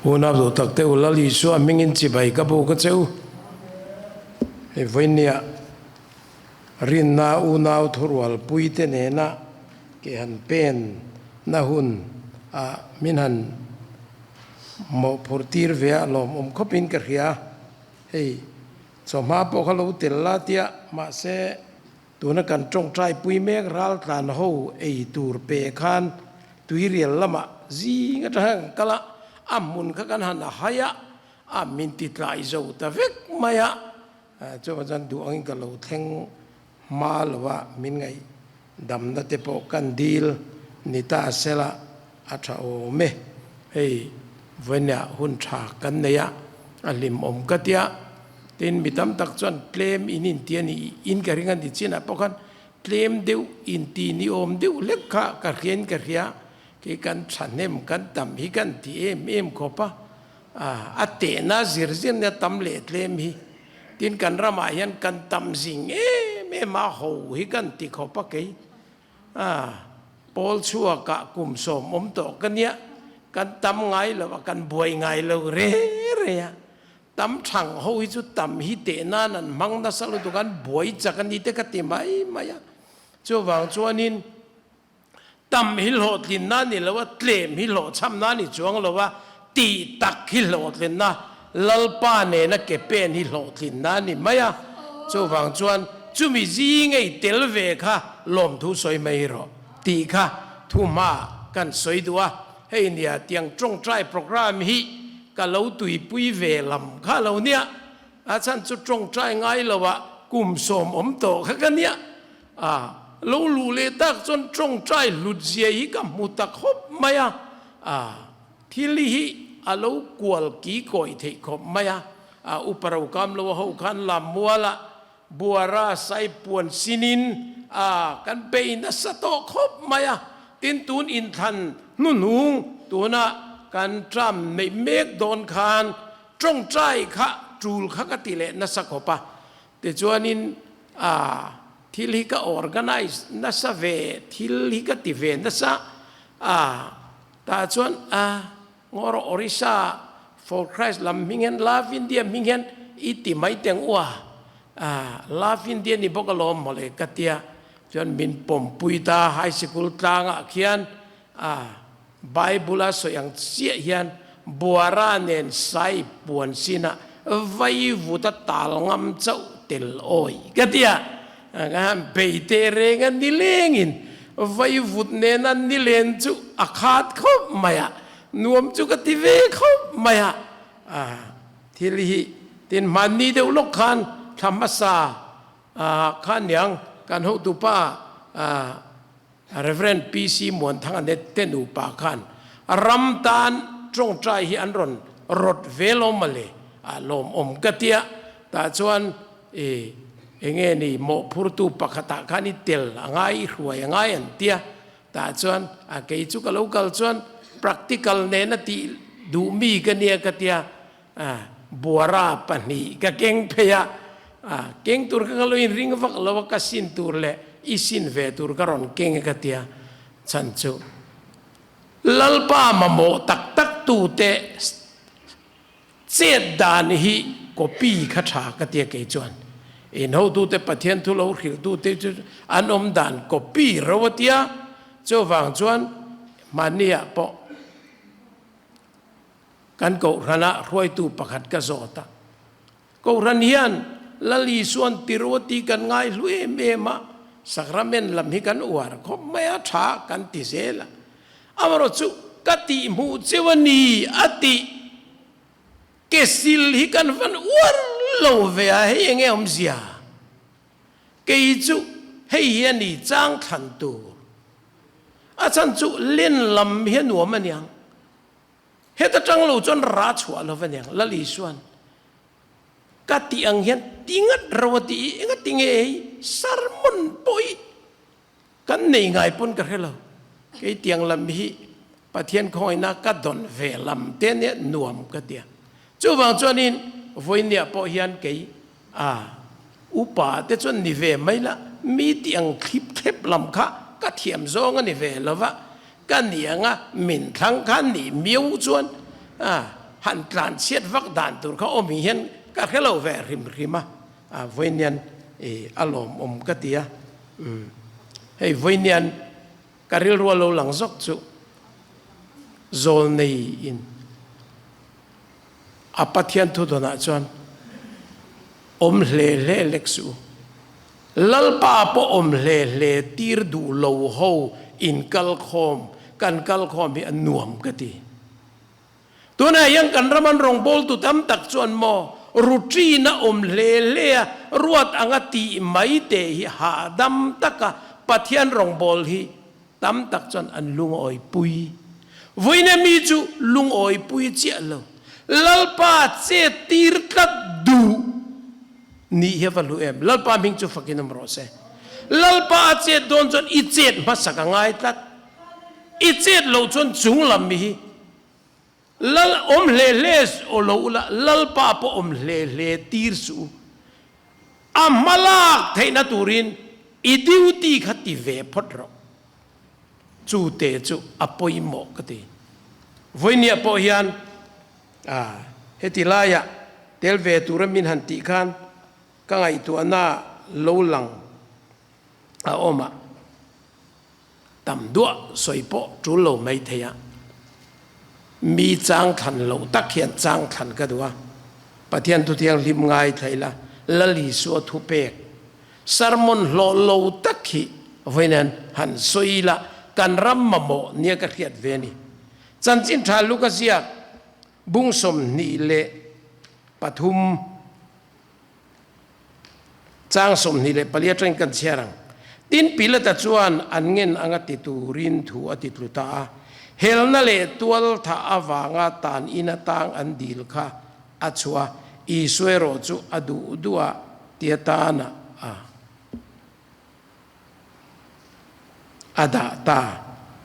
Unau duh tak te u Lal Isua hmingin chibai ka buk a che u. Hei vawinia rinna unau thurualpui te nena ke han pen na hun ah min han mawhphurh tir ve a lawmawm khawpin ka hria. Hei chawhma pawh kha lo tel la tia mahse Tuna kan tawngtai pui mek raltlan ho ei tur pe khan tuirial lamah zing atanga kan kal a, a hmun kha kan han a hai a, a min ti tlai zo ta vek mai a, chuvang chuan duh angin ka lo thleng hma lo a, min ngaih damna te pawh kan dil ni ta sela a tha awm e, hei vawinia hun tha kan nei a, a hlimawm ka tia. Tin, mi tam tak chuan tlem in inti a ni, in ka ring a ni chinah pawh khan tlem deuh inti ni awm deuh hlek kha ka hriain ka hria, kei kan thahnem kan tam hi kan ti em em khawp a, a tehna zir zir nia tam leh tlem hi. Tin, kan ramah hian kan tam zing em em a, ho hi kan ti khawp a kei. Pawl chhuakah kum sawm awm tawh ka nia, kan tam ngai lo a, kan buai ngai lo re re a. Tam thang ho hi chu tam hi teh nan an hmang nasa lutuk an buai chak a ni te ka ti mai mai a. Chuvang chuanin tam hi hlawhtlinna a ni lo a, tlem hi hlawhchhamna a ni chuang lo a, tih tak hi hlawhtlinna, Lalpa nena ke pen hi hlawhtlinna a ni mai a. Chuvang chuan chumi zingei tel ve kha lawmthu sawi mai rawh tih kha thuhma kan sawi duh a. Hei nia tiang tawngtai program hi ka lo tuipui ve lam kha lo nia, a chhan chu tawngtai ngai lo ah kum sawm awm tawh kha ka nia, a lo luh leh tak chuan tawngtai hlut zia hi ka hmu ta khawp mai a, a thil hi a lo kual ki kawi theih khawp mai a, a upa ro kam lo ho khan lam mual ah Buara sai puan sinin a kan bei nasa tawh khawp mai a, tin tun inthlan hnuhnung tuna kan tram neih mek dawn khan tawngtai kha tul kha ka ti leh nasa khawp a, tichuanin a thil hi ka organize nasa ve thil hi ka ti ve nasa a tah chuan a Ngawrawh Orissa for Christ lam hming hian Love India hming hian i ti mai teng u a, Love India ni bawk alawm mawle ka tia chuan min pawmpui ta high sikul tlangah khian Bible a sawi ang chiah hian Buara nen sai puan sinah vai vut a tal ngam chauh tel awi ka tia ka han bei teh reng a nilengin Vai vut nena nilen chu a khat khawp mai a, nuam chu ka ti ve khawp mai a. Thil hi tin hmanni deuh lawk khan thla hmasa khan niang kan hotupa Rev. PC Muanthanga te nupa khan ram tan tawngtai hi an rawn rawt ve lawm mawle, a lawmawm ka tia tah chuan I enge ni mawhphurtu pakhatah khan i tel a ngai, i hruai a ngai an tia. Tah chuan a kei chu ka lo kal chuan practical nena tih duh mi ka nia ka tia, a buara pahnih ka keng phei a, a keng tur kha ka lo inring vak lo a, ka sin tur leh i sin ve tur ka rawn keng a ka tia. Chhan chu Lalpa mamawh tak tak tute Chet dan hi copy kha tha ka tia kei chuan in hotute Pathian thu lo hrilhtute chu an awm dan copy ro a tia, chuvang chuan mahniah pawh kan kohhranah hruaitu pakhat ka zawt a, kohhran hian Lal Isuan ti ro a ti kan ngai hlu em em a, sacrament lam hi kan uar khawp mai a, tha kan ti zel a. Amarawh chu ka tih hmuh cheu a ni a tih ke sil hi kan van uar lo ve a, hei enge awmzia? Kei chu hei hi a ni chang thlan tur. A chhan chu len lam hi a nuam a niang. Heta tang lo chuan ra chhuah lo va niang Lal Isuan ka tih ang hian ti ngat ro a tih i enga ti nge hei sermon pawh hi Kan nei ngai pawn ka hre lo. Kei tiang lam hi Pathian khawngaihna ka dawn ve lam te nia nuam ka tia. Chuvang chuanin vawinia pawh hian kei a upa te chuan ni ve mai la, mi tiang thlip thlep lam kha ka thiam zawng a ni ve lo va, ka niang a min thlang khan nih miau chuan a. han tlan chhiat vak dan tur kha awm hi hian ka hre lo ve hrim hrim a, a vawiinian i a lawmawm ka ti a. Umm hei vawiinian ka rilru a lo lang zawk chu zawlnei in a Pathian thu dawnah chuan awm hle hle lek suh u. Lalpa pawh awm hle hle tir duh lo ho in kal khawm, kan kal khawm hi a nuam ka ti. Tunah hian kan ram an rawngbawltu tam tak chuan maw routine a awm hle hle a, ruat anga tih mai te hi hahdam taka Pathian rawngbâwl hi tam tak chuan an lungawipui. Vawiina mi chu lungawipui chiah lo. Lalpa che tir tlat duh nih hi a va hlu em? Lalpa hming chu fakin awm rawh se. Lalpa a chet dawn chuan i chet hmasak a ngai tlat. I chet loh chuan chung lam mi hi Lal awm hle hle aw lo ula, Lalpa pawh awm hle hle tir suh u. A hma lak theihna turin i duty kha ti ve phawt rawh. Chu te chu a pawimawh ka ti. Vawinia pawh hian heti laiah tel ve tura min han tih khan ka ngaihtuahna lo lang a awm a. Tam duah sawi pawh tul lo mai thei a, mi chang thlan loh tak hian chang thlan ka duh a, Pathian thu thianghlim ngai thlai la, Lal Isua thupek sermon hlawh lo tak hi vawiin han sawi ila kan ram mamawh nia ka hriat ve a ni. Chanchin tha Luka ziak bung 23. Chang 24 atangin kan chhiar ang. Tin, Pilata chuan an ngen anga ti turin thu a ti tlu ta a. Helna leh tual thah avanga tan in atang an dil kha a chhuah a, Isua erawh chu a duh duh a tia tanah a. A dah ta.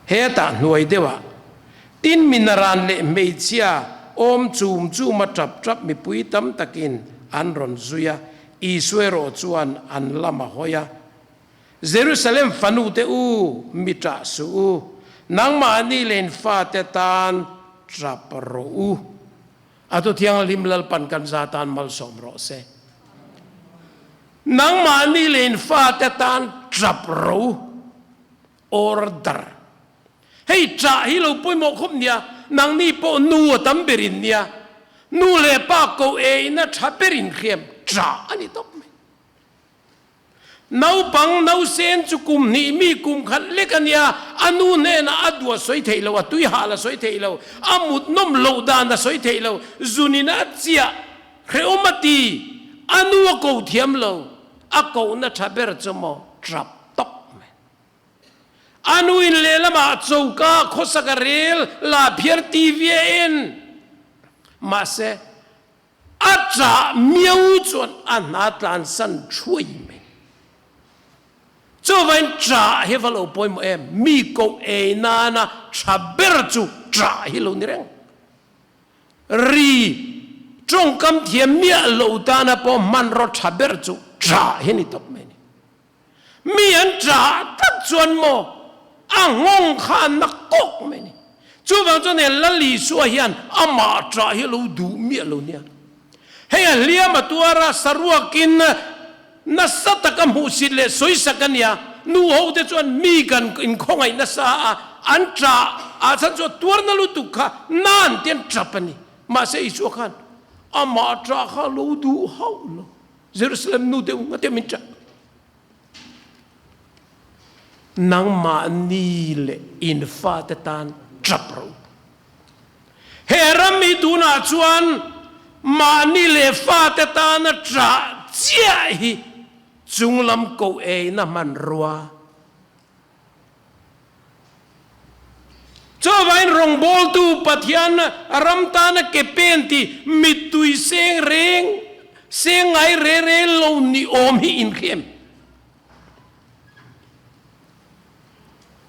Hetah hnuai deuhah tin mi naran leh hmeichhia awm chum chuma tap tap mipui tam takin an rawn zui a, Isua erawh chuan an lam a hawi a, Jerusalem fanute u, mi ṭah suh u, nangmahni leh in fate tan ṭap rawh u. A thu thianghlim Lalpan kan za tan malsawm rawh se. Nangmahni leh in fate tan ṭap ro order. Hei ṭah hi lo pawimawh khawp nia, nangni pawh nu a tam ber in nia, nu leh pa ko e ina ṭha ber in hriam ṭah a ni tawp mai. Naupang nausen chu kum hnih mi kum khat lek a nia, a nu hnenah a duh a sawi theih lo, a tui hal a sawi theih lo, a mut nawm loh dan a sawi theih lo, zunin a chiah hrehawm a ti, a nu a ko thiam lo, a kohna tha ber chu maw tap tawp mai. A nu in lehlamah choka khawsak a rel, la phiar TV a en. Mahse, A ṭah miau chuan a hna tlansan ṭhuai mai. Chuvain ṭah hi va lo pawimawh em? Mi koh ei nana ṭha ber chu ṭah hi lo ni reng. Ri ṭawngkam thiam miah lo tana pawh hmanraw ṭha ber chu ṭah hi ni tawp mai a ni. Mi an ṭah tak chuan maw a nghawng kha an na kawk mai ni. Chuvang chuan he Lal Isua hian amah ṭah hi a lo duh miah lo nia. Hei a hliam a tuar a, saruakin nasa taka hmuhsit leh sawisak a nia. Nu ho te chuan mi kan inkhawngaih nasa a, an ṭah ah chhan chu a tuarna lutuk kha nan te an ṭap a ni. Mahse Isua khan amah ṭah kha a lo duh hauh lo. Jerusalem nu deuh nga te min ṭah. Nangmahni leh in fate tan ṭap rawh u. He ram hi tunah chuan mahni leh fate tana ṭah chiah hi chunglam koh eina hmanrua. Chuvangin rawngbawltu Pathian ram tana ke pen tih mittui seng reng seng ngai re re lo ni awm hi inhriam.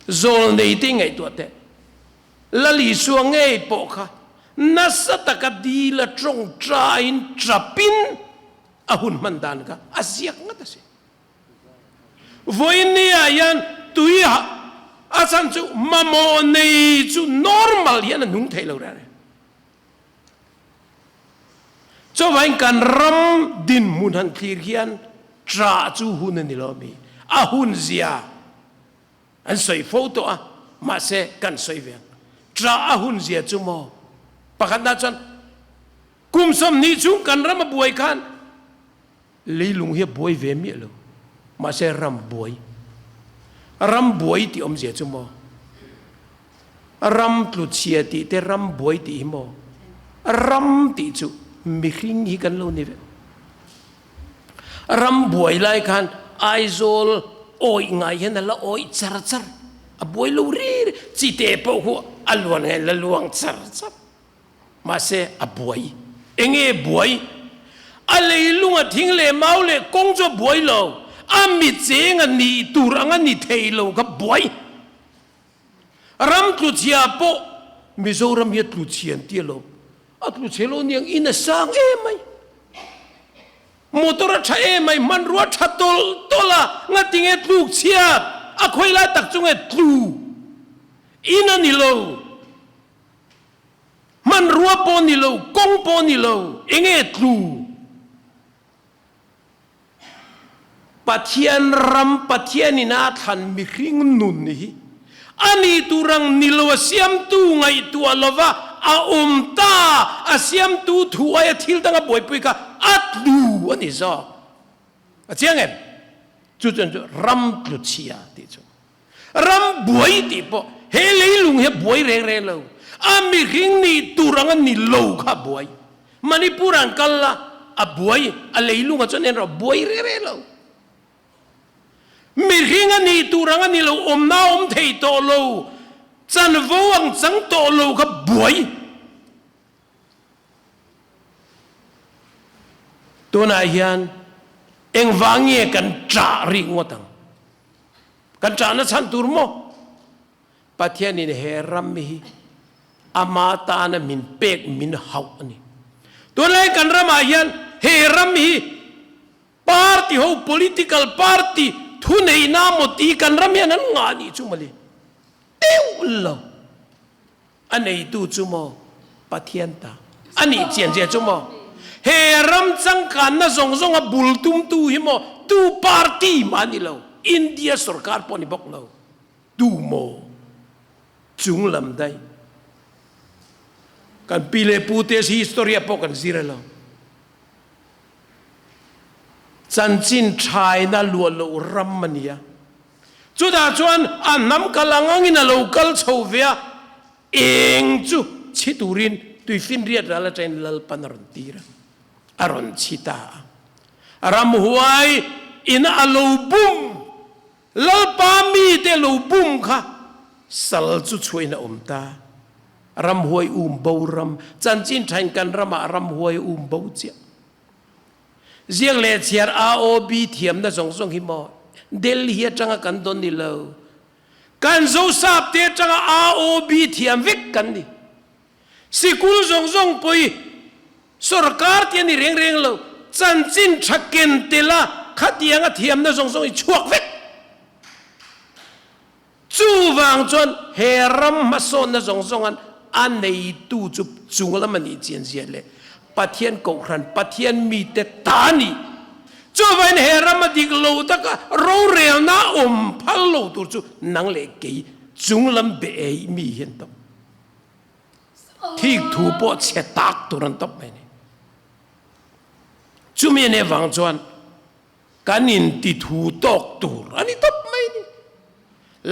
Zawl nei te ngaihtuah teh. Lal Isua ngei pawh kha nasa taka dil a tawngtaiin tapin a hun hman dan kha a ziak ngat a si. Vawinia hian tui a chhan chu mamawh nei chu normal hian a nung thei lo reng reng. Chuvangin kan ram dinhmun han thlir hian ṭah chu hun a ni lo mi? A hun zia an sawi fo tawh a, mahse kan sawi ve ang. Ṭah a hun zia chu maw? Pakhatna chuan kum 20 chhung kan ram a buai khan Leilung hi a buai ve miah lo. Mahse ram buai. Ram buai tih awmzia chu maw? Ram tlu chhia tih te ram buai tih hi maw? Ram tih chu mihring hi kan lo ni vek. Ram buai lai khan Aizawl awih ngai hian a la awih char char. A buai lo ri ri. Chite pawh khu a luan ngai la luang char char. Mahse, a buai. Enge buai? A leilunga thing leh mau leh kawng chu a buai lo. A mi cheng a nih tur anga ni thei lo kha buai. Ram tluchhia pawh Mizoram hi a tluchhia an ti alawm. A tluchhe lo niang in a sang em mai. Motor a tha em mai, hmanrua a tha tawlh tawlh a, ngatinge tluk chhiat? A khawi lai tak chu nge tlu? In a ni lo. Hmanrua pawh ni lo, kawng pawh ni lo, enge tlu? Pathian ram, Pathianin a thlan mihring nun hi a ni tur ang ni lo, a siamtu ngaihtuah lova a awm ta, a siamtu thu aia thil danga buaipui kha a tlu a ni zawk. A chiang em? Chu chuan chu ram tlu chhia tih chu. Ram buai tih pawh he leilung hi a buai reng reng lo. A mihring nih tur anga ni lo kha a buai. Manipur an kal la, a buai, a leilungah chuan en rawh, a buai reng reng lo. Mihring a nih tur anga ni lo, awmna a awm thei tawh lo, chanvo ang chang tawh lo kha buai. Tunah hian engvang nge kan ṭah rih ngawt ang? Kan ṭahna chhan tur maw? Pathianin he ram hi ama tana min pek min hauh a ni. Tunlai kan ramah hian he ram hi party ho political party thuneihna maw tih kan ram hian an ngah nih chu mawle. Deuh lo. A neitu chu maw Pathian ta a nih chian zia chu maw? He ram changkanna zawng zawnga bul tumtu hi maw tu party mah a ni lo, India sorkar pawh a ni bawk lo, tu maw chung lam daih. Kan pi leh pu te history ah pawh kan zir a lo. Chanchin thaina luah loh ram a ni a. Chutah chuan a hnam kal ang angin a lo kal chho ve a, eng chu chhi turin tuifinriat ral atangin Lalpan a rawn tir a, a rawn chhi ta a. Ramhuai in a lo bum, Lalpa mite lo bum kha sal chu chhuahin a awm ta. Ramhuai um bo ram, chanchin thain kan ramah ramhuai um bo chiah. Ziak leh chhiar AOB thiamna zawng zawng hi maw Delhi atanga kan dawn ni lo. Kan Zosap te atanga AOB thiam vek kan ni. Sikul zawng zawng pawh hi sorkar tih a ni reng reng lo. Chanchin tha ken tela khatianga thiamna zawng zawng hi chhuak vek. Chuvang chuan he ram hmasawnna zawng zawngan a neitu chu chung lam a nih chian zia leh Pathian kohhran, Pathian mite ta a ni. Chuvangin he ram a dik lo taka rorelna a awm phal lo tur chu nang leh kei chung lam be ei mi hi an tawp. Thik thu pawh chhe tak tur an tawp mai a ni. Chumi a nih avang chuan Kan inti thu tawk tur a ni tawp mai ni.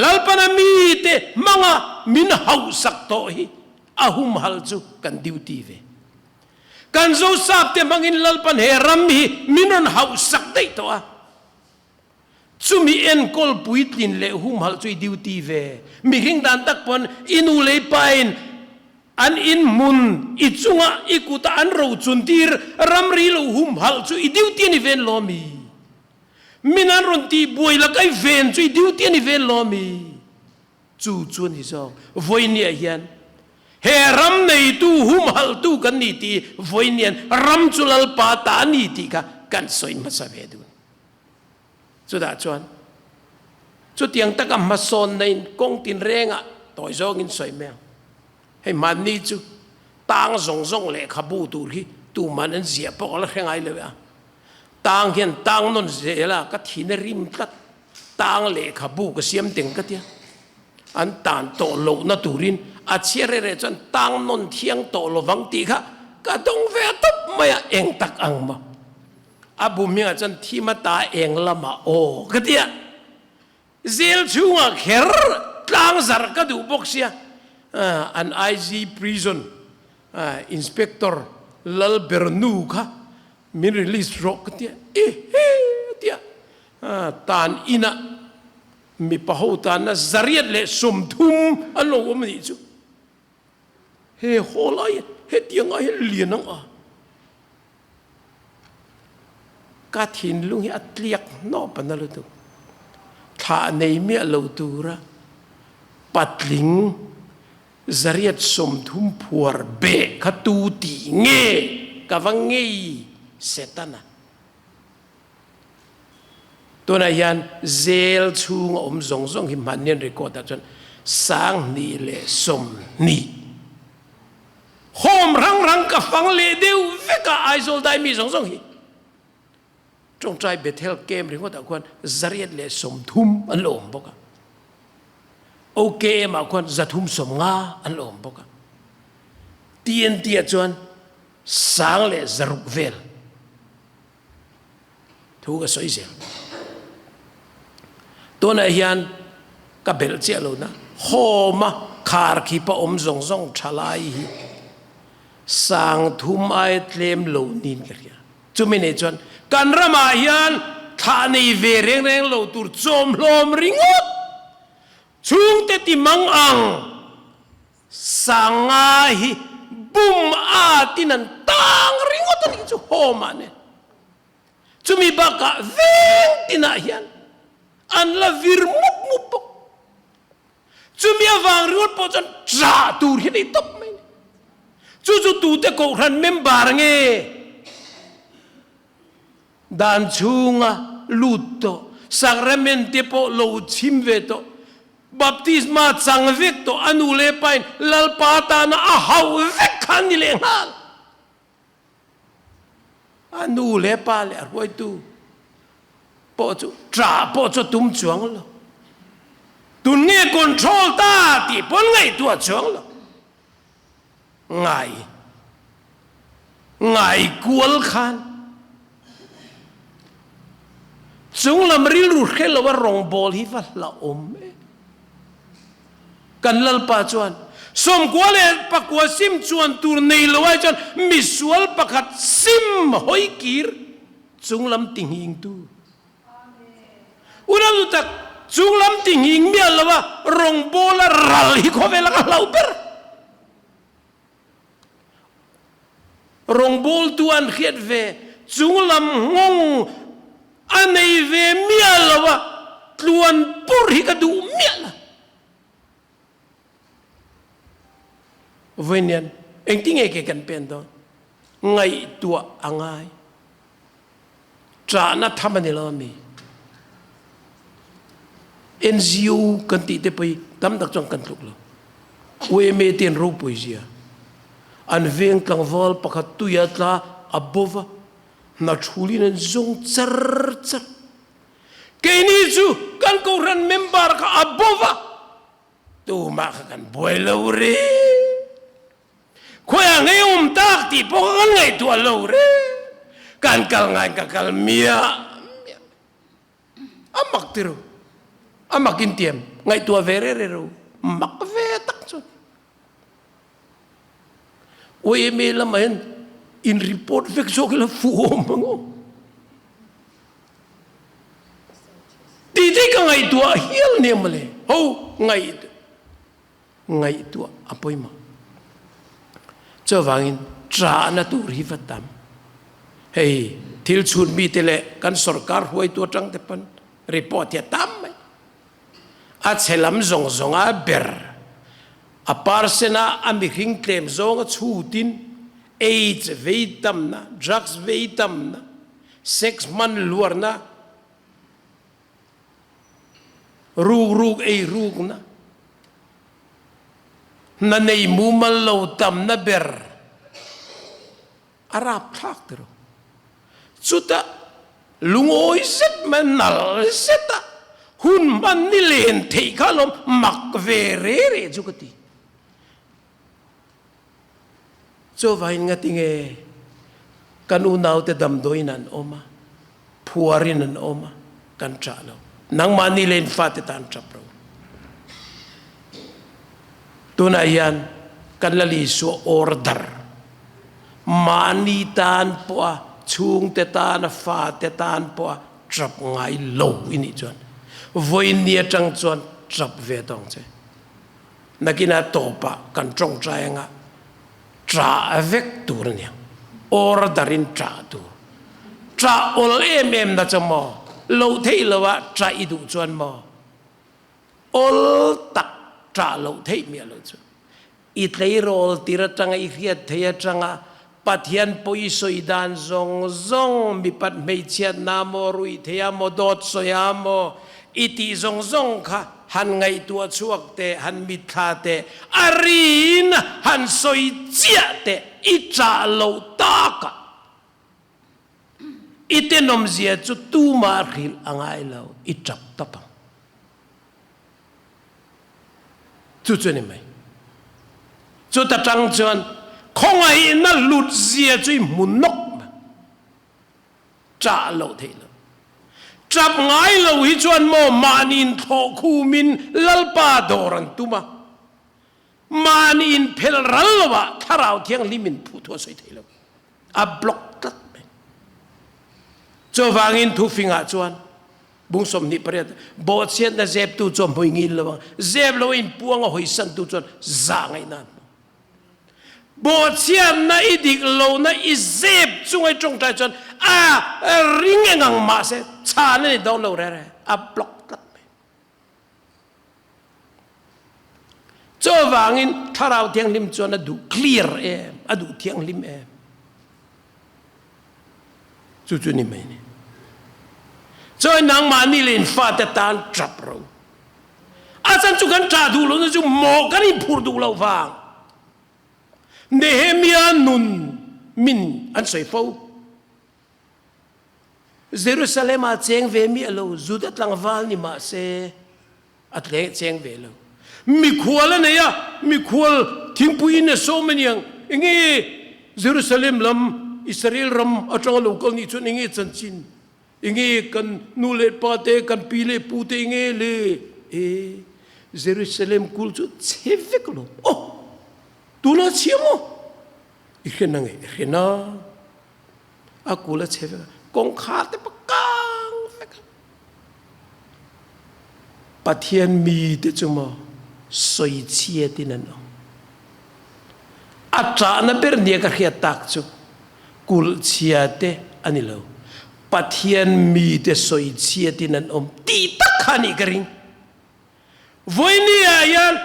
Lalpana mite hmanga min hauhsak tawh hi a humhal chu kan duty ve. Kan Zosapte hmangin Lalpan he ram hi min rawn hauhsak daih tawh a. Chumi enkawl puitlin leh humhal chu i duty ve. Mihring dan tak pawn i nu leh i pain An in hmun i chunga i kuta an rochun tir ramri lo humhalh chu i duty a ni ven lo mi? Min an rawn tih buai laka i ven chu i duty a ni ven lo mi? Chu chu a ni zawk. Vawinia hian he ram neitu humhalhtu kan ni tih vawinia ram chu Lalpa ta a ni tih kha kan sawi hmasa ve dun. Chutah chuan chutiang taka hmasawnna in kawng tinrengah tawi zawngin sawi mai ang. Hei mahni chu tang zawng zawng lehkhabu tur hi Tuman an ziah pawh ka la hre ngai lo e a. Tang hian tang nawn zel a, ka thina rim tlat. Tang lehkhabu ka siam teng ka tia. An tan tawh lohna turin a chhiar reh reh chuan tang nawn thiang tawh lovang tih kha ka dawng ve a tawp mai a, eng tak ang maw? A bu hmingah chuan thim ata eng lamah aw ka tia. Zel chhungah kher tlang zarh ka duh bawk sia, an IG prison inspector Lalbernu kha min release rawh ka tia, i he a tia. Tan inah mipa ho tanna zariat leh 30 an lo awm a nih chu. He haw lai hetiang ah hian lian ang a. Ka thinlung hi a tliak hnawp a na lutuk. Thlah nei miah lo tura patling 130 phuar beh kha tu tih nge ka va ngei Setana. Tunah hian zel chhung a awm zawng zawng hi hmannian record ah chuan 2020 home rang rang ka fang leh deuh vek a Aizawl dai mi zawng zawng hi Tawngtai Bethel camp ringawt ah khuan 130 an lo awm bawk a, OKM ah khuan 350 an lo awm bawk a, TNT ah chuan 106 vel. Thu ka sawi zel. Tunah hian ka belh chiah lo na home-a khar khipa awm zawng zawng tha lai hi 3000 aia tlem lo niin ka hria. Chumi nei chuan kan ramah hian thlah nei ve reng reng lo tur chawmhlawm ringawt chhungte ti mang ang. Sanga hi bum atin an tang ringawt a nih chu home ah nen. Chumi bakah veng tinah hian an la vir mup mup bawk. Chumi avang ringawt pawh chuan ṭah tur hi a nei tawp mai a ni. Chu chu tute kohhran member nge dan chhunga lut tawh, sacrament te pawh lo chhim ve tawh, Baptisma chang vek tawh a nu leh pain Lalpa tana a hauh vek kha an ni leh nghal. A nu leh pa leh a hruaitu pawh chu ṭah pawh chu a tum chuang lo. Tun nge control ta tih pawn ngaihtuah chuang lo. Ngai ngai kual khan chunglam rilru hre lo a rawngbawl hi va hlauhawm e. Kan Lalpa chuan 99 sim chuan tur nei lo ai chuan misual pakhat sim hawi kir chunglam tinghingtu. Unau nu tak, chunglam ti nghing miah lo a, rawngbawla ral hi khawvel a ka hlauh ber. Rawngbawltu an hriat ve, chunglam nghawng a nei ve miah lo a, tluan pur hi ka duh miah lo. Vawiin engtin nge ke kan pen dawn? Ngaihtuah a ngai. Ṭahna tham a ni lo ami? NGO kan tih te pawh hi tam tak chuan kan tluk lo. YMA te an ropui zia. An veng tlangval pakhat tuia tla a bova, hna thulin an zawng char char. Keini chu kan kohhran member kha a bova, tumah kha kan buai lo reng. Khawiah ngei awm tak tih pawh kha kan ngaihtuah lo reng. Kan kal ngaiin ka kal miah miah. A mak ti ru. A mak in tiam. Ngaihtuah ve re re ru. Mak ve tak chu. YMA lamah hian in report vek zawk ila fuh awm ang aw. Tih te ka ngaihtuah hial nia mawle. Ho ngaihtuah. Ngaihtuah a pawimawh. Chuvangin ṭahna tur hi va tam. Hei thil chhun mite leh kan sorkar hruaitu aṭang te pawn report hi a tam mai. A chhe lam zawng zawnga ber a percent a a mihring tlem zawnga chhutin AIDS vei tamna, drugs vei tamna, sex hman luarna, Ruk ruk ei rukna, hna nei mumal lo tamna ber. A rapthlak tiraw. Chutah lungawi zet mai nal zeta hun hman ni len theih kha alawm mak ve re re chu ka ti. Chuvangin ngatinge kan unaute damdawiin an awm a, phuarin an awm a, kan ṭah lo. Nangmahni leh in fate tan ṭap ro. Tunah hian kan Lal Isua order, mahni tan pawha, chhungte tana, fate tan pawha ṭap ngai lo i nih chuan vawiin ni aṭang chuan ṭap ve tawng che. Nakinah tawpah kan tawngtai anga ṭah vek tur a nia, order in ṭah tur. Ṭah awl em em na chu maw, loh theih loah ṭah i duh chuan maw, awl tak ṭah loh theih miah loh chu. I tleirawl tir atanga i hriat theih atanga Pathian pawh i sawi dan zawng zawng, mipat hmeichhiatna maw, ruih theia maw, dawt sawia maw, i tih zawng zawng kha han ngaihtuah chhuak teh, han mitthla teh, a rin han sawi chiah teh, i chah loh takah i tenawmzia chu tumah hrilh a ngai lo, i tap tawp ang. Chu chu a ni mai. Chuta tang chuan khawngaihna hlut zia chu i hmu nawk mai. Ṭah loh theih loh. Ṭap ngai lo hi chuan maw mahni inthlawh khumin Lalpa dawr an tum a. Mahni inphelh ral lovah Thlarau Thianghlim in phuh thu a sawi thei lo. A block tlat mai. Chuvangin thufingah chuan Bung 28, Bawhchhiatna zeptu chu a hmui ngil lo ang, zep lo inpuang a hawisantu chuan zah ngaihna an hmu. Bawhchhiatna i dik lohna i zep chunga i tawngtai chuan a ring eng ang mahse chhan a ni dawn lo rere, a block tlat mai. Chuvangin Thlarau Thianghlim chuan a duh clear em, a duh thianghlim em. Chu chu ni mai ni. Chuan nangmahni leh in fate tan tap ro. A chan chu kan tah duh lohna chu maw kan inphur duh loh vang. Nehemia nun min an sawi fo. Jerusalem ah cheng ve miah lo, Juda tlangval ni mah se a cheng ve lo. Mikhual a nei a, mikhual thingpui in a sawm a niang. Enge Jerusalem lam, Israel ram atanga lo kal nih chuan enge chanchin? Enge kan nu leh pa te, kan pi leh pu te enge le? E, Jerusalem kul chu chhe vek lo. Oh, tunah chhia maw? I hre na nge? I hre na. A kul a chhe vek a, kawngkhar te pawh kang vek a. Pathian mi te chu maw sawi chhiat in an awm. A ṭahna ber nia ka hriat tak chu kulh chhia te a ni lo, Pathian mi te sawi chhiat in an awm tih tak kha a nih ka ring. Vawiini ah hian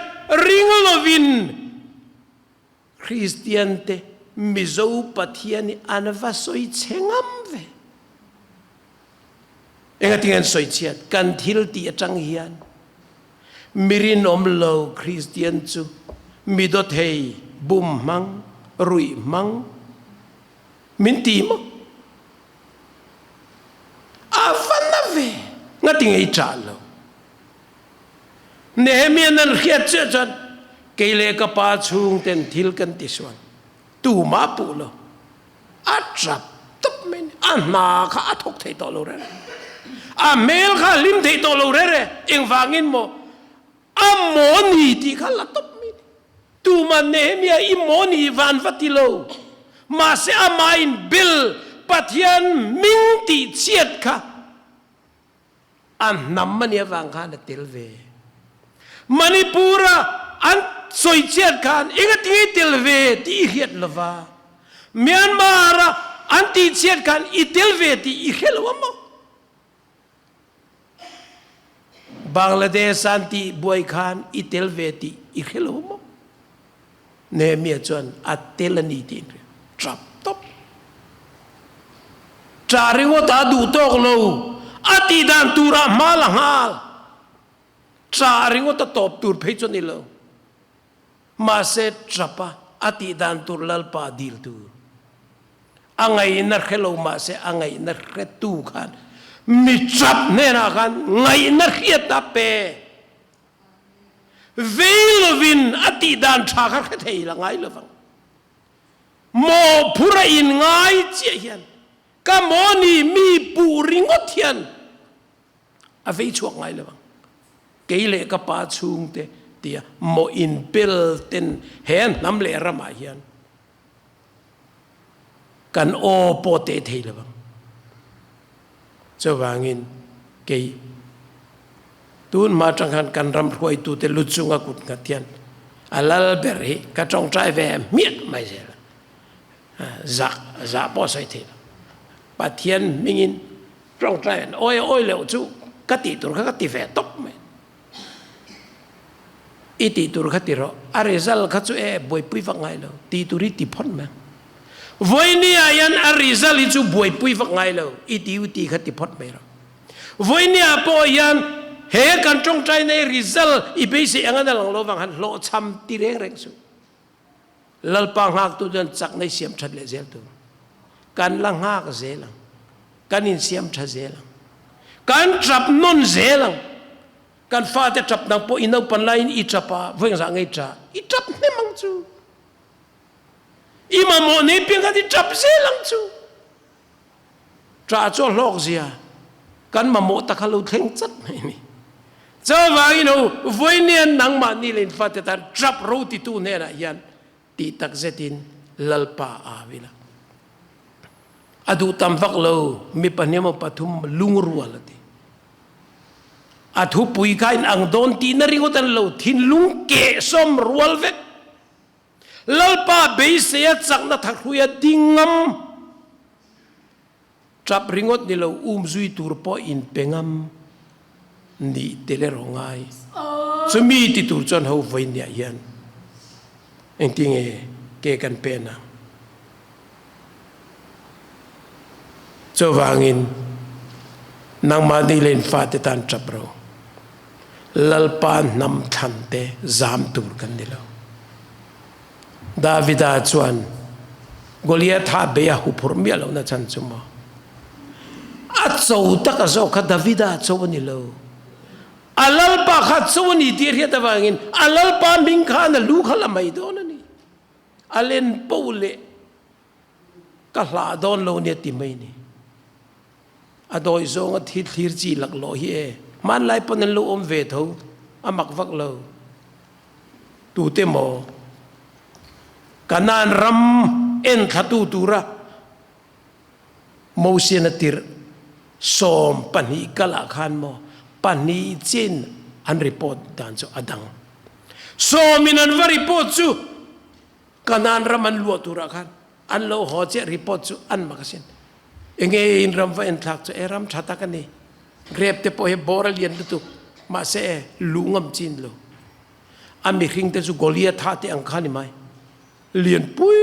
ring lovin Kristian te Mizo Pathian hi an va sawi chhe ngam ve. Engatinge an sawi chhiat? Kan thil tih atang hian mi rinawm lo Kristian chu mi dawthei, bum hmang, ruih hmang min ti maw? A va na ve! Ngatinge i chah lo? Nehemiah an hriat chiah chuan kei leh ka pa chhungten thil kan ti sual tumah puh lo a tap tawp mai ni a hna kha a thawk thei tawh lo rere a hmel kha a hlim thei tawh lo rere engvangin maw a maw ni tih kha la tawp mai ni tumah Nehemiah i maw ni van va ti lo mahse amah in bel Pathian hming tih chhiat kha A hnam a nih avang khan a tel ve. Manipur-a an sawichhiat khan engatinge i tel ve tih i hriat lo va, Myanmar-a an tihchhiat khan i tel ve tih i hre lo a maw? Bangladesh-a an tih buai khan i tel ve tih i hre lo a maw? Nehemiah chuan a tel a ni tih in hria. Ṭap tawp. Ṭah ringawt a duh tawk lo. A tih dan turah hma la nghal. Ṭah ringawt a tawp tur phei chu a ni lo. Mahse ṭap a, a tih dan tur Lalpa dil tur. A ngaihna hre lo mahse a ngaihna hretu khan mi chap hnenah khan ngaihna hriat a pe. Vei lovin a tih dan tha kha hre thei la ngai lovang. Mawhphur a in ngai chiah hian ka mawni mi puh ringawt hian a vei chhuak ngai lovang. Kei leh ka pa chhungte tia mawh in pel ten he hnam leh ramah hian Kan aw pawh teh thei lo vang. Chuvangin kei tun hma atang khan kan ram hruaitute lu chunga kut nghat hian a lal ber hi ka tawngtai ve hmiah mai zel a. Zah zah pawh sawi thei lo. Pathian hmingin tawngtai an awi awi loh chu ka tih tur kha ka ti ve tawp mai. I tih tur kha ti rawh. A result kha chu e buaipui vak ngai lo. Tih tur hi ti phawt mai ang. Vawiini ah hian a result hi chu buaipui vak ngai lo. I ti u tih kha ti phawt mai rawh. Vawiini ah pawh hian he kan tawngtai nei result i beisei ang a na lang lo vang han hlawhchham ti reng reng suh. Lalpa nghaktu chuan chakna i siam that leh zel tur. Kan la nghak zel ang. Kan insiam tha zel ang. Kan tap nawn zel ang. Kan fate tap nang pawh i naupan laiin i tap a, vawi engzah nge i tah? I tap hnem ang chu. I mamawh nei piang khan i tap zel ang chu. Ṭah chu a hlawk zia kan mamawh tak kha lo thleng chat mai a ni. Chuvangin ho, vawinia nangmahni leh in fate tan ṭap ro titu hnenah hian tih tak zetin Lalpa a au ila. A duh tam vak lo, mi pahnih emaw pathum lungrual a ti. A thupui kha in ang dawn tihna ringawt an lo, thinlung kehsawm rual vek. Lalpa beiseia chakna thahruia ding ngam, tap ringawt ni lo um zui tur pawh in pe ngam nih tel erawh ngai. Chumi ti tur chuan ho vawinia hian engtinge ke kan pen ang? Chuvangin nangmahni leh in fate tan tap ro. Lalpa hnam thlante zam tur kan ni lo. Davida chuan Goliatha bei a huphurh miah lohna chhan chu maw? A cho taka zawk kha Davida cho a ni lo. A Lalpa kha cho a ni tih a hriat avangin a Lalpa hming khan a lu kha la mai dawn a ni. A len po leh ka hlah dawn lo nia ti mai ni. A dawi zawnga thi thlir chi laklawh hi e. Hmanlai pawn an lo awm ve tho, a mak vak lo. Tute maw? Kanaan ram en thlatu tura Mosian a tirh 12 kalah khan maw pahnih chin an report dan chu a dang. Sawmin an va report chu Kanaan ram an luah turah khan an lo haw chiah report chu an mak asin. Enge in ram va en thlak chu e ram tha tak a ni. Grape te pawh hi bawr a lian lutuk mahse e luh ngam chin lo. A mihring te chu Goliatha te ang kha ni mai. Lian pui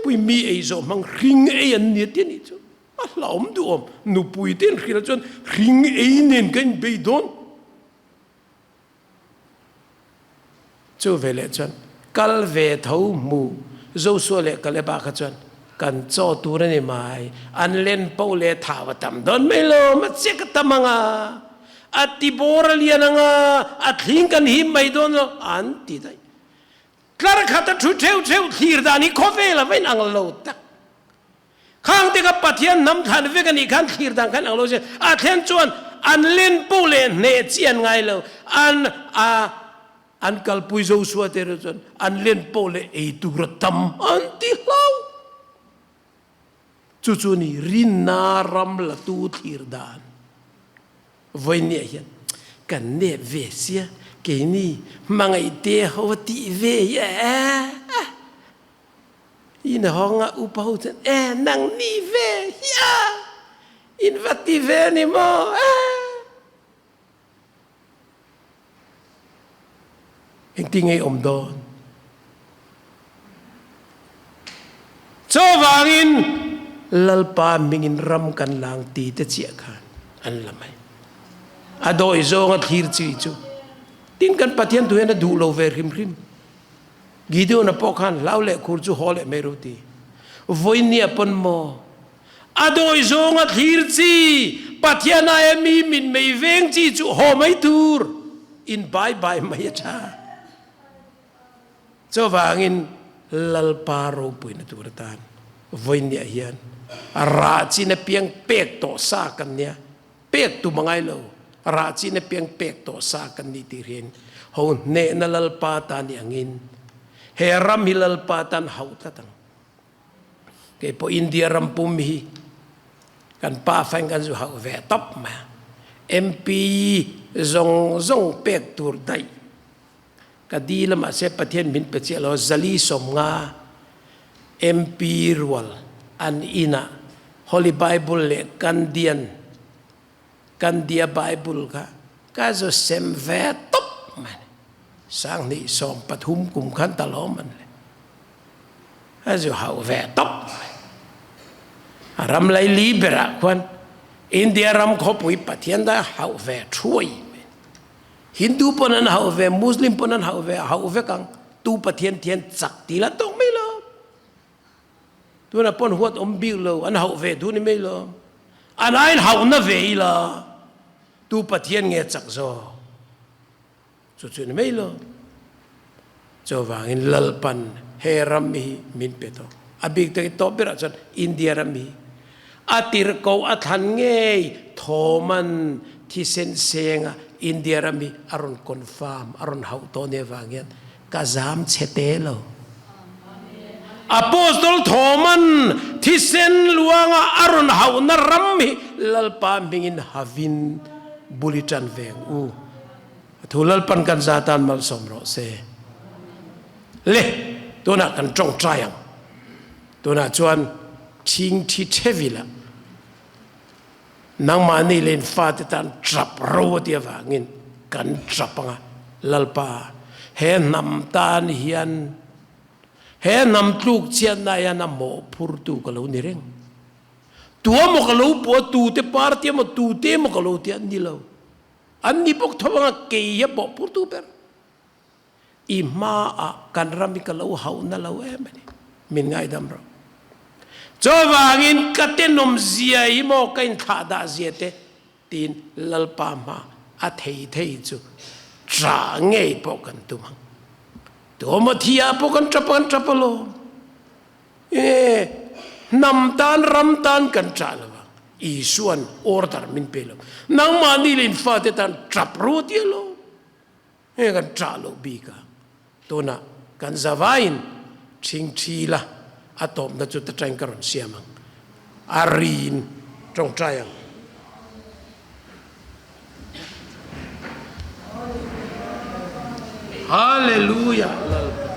pui mi ei zawh hmang hring ei an ni a ti a nih chu. A hlauhawm duhawm. Nupui te an hrilh chuan hring ei nen ka inbei dawn. Chu veleh chuan kal ve tho hmu Joshua leh Kaleba kha chuan kan chaw tur a ni mai, an len poh leh thau a tam dawn mai lo, a chek a tam ang a, a tibawr a lian ang a, a thling kan him mai dawn lo, an ti daih. Tlar khat a thu theuh theuh thlir dan hi khawvel a va inang lo tak. Khang te kha Pathian hnam thlan vek a nih khan thlir dan khan ang lo se, a thlen chuan an len po leh hneh chi an ngai lo, an a an kalpui Joshua te erawh chuan an len po leh ei tur a tam an ti hlau. Chu chu ni rinna ram latu thlir dan. Vawinia hian kan nep ve sia keini hmangaih te ho a tih ve hi a a. In hawng a upa ho chuan e nang ni ve hi a in va ti ve ni maw e. Engtin nge i awm dawn? Chuvangin Lalpa hmingin ram kan lang ti te chiah khan an la mai. A dawi zawnga thlir chi chu tin kan Pathian thu hian a duh lo ve hrim hrim. Gideon-a pawh khan hlau leh khur chu haw leh mai ro ti. Vawinia pawn maw? A dawi zawnga thlir chi, Pathian aia mi min mei veng chi chu haw mai tur in bai bai mai a tha. Chuvangin Lalpa ropuina tur atan vawinia hian rah chin apiang pek tawh sa kan nia, pek tum a ngai lo, rah chin apiang pek tawh sa kan ni tih hian ho hnehna Lalpa tan i angin he ram hi Lalpa tan hauh tlat ang. Kei pawh India ram pum hi kan pa fain kan zu hauh ve tawp mai a. MP zawng zawng pek tur daih ka dil a mahse Pathian min pe chiah lo zali 50 MP rual an inah Holy Bible leh Kandian Kandia Bible kha ka zu sem ve tawp mai a ni. 2013 kum khan ta lawm an le. A zu hauh ve tawp mai. A ram laili berah khuan India ram khawpui Pathian da hauh ve thuai mai. Hindu pawn an hauh ve, Muslim pawn an hauh ve, a hauh vek ang. Tu Pathian thian chak ti la tawk mai lo. Tunah pawn huat awm bik lo, an hauh ve duh ni mai lo. An aiin hauhna ve ila, tu Pathian nge chak zawk? Chu chu ni mai lo. Chuvangin Lalpan he ram hi min pe tawh. A bik takin tawp berah chuan India ram hi a tirhko a thlan ngei thawman thisen senga India ram hi a rawn confirm, a rawn hauh tawh nia vang hian ka zam chhe te lo. Apostol thawman thisen luanga a rawn hauhna ram hi Lalpa hmingin havin bul i tan veng u. A thu Lalpan kan za tan malsawm rawh se. Le, tunah kan tawngtai ang. Tunah chuan thingthi thevila nangmahni leh in fate tan trap ro a ti avangin kan trap anga Lalpa he hnam tan hian he hnam tluk chiatna hian a mawhphurtu ka lo ni reng. Tua maw ka lo pua tute party emaw tute emaw ka lo ti a ni lo. An ni bawk tho anga kei hi a bawhphurtu ber. I hmaah kan ram hi ka lo hauhna lo em a ni. Min ngaidam rawh. Chuvangin ka tenawm zia hi maw ka inthlah dah zia te tiin Lalpa hma a thei thei chu ṭah ngei pawh kan tum ang. Tuemaw thiah pawh kan ṭap kan ṭap alawm. Nge hnam tan ram tan kan ṭah lo ang. Isua'n order min pe lo. Nangmahni leh in fate tan ṭap ru ti alawm. Heng kan ṭah loh bik a, tunah kan zavaiin ṭhingṭhi la, a tawpna chu ta ṭain ka rawn siam ang. A riin ṭawngṭai ang. Hallelujah Lalpa.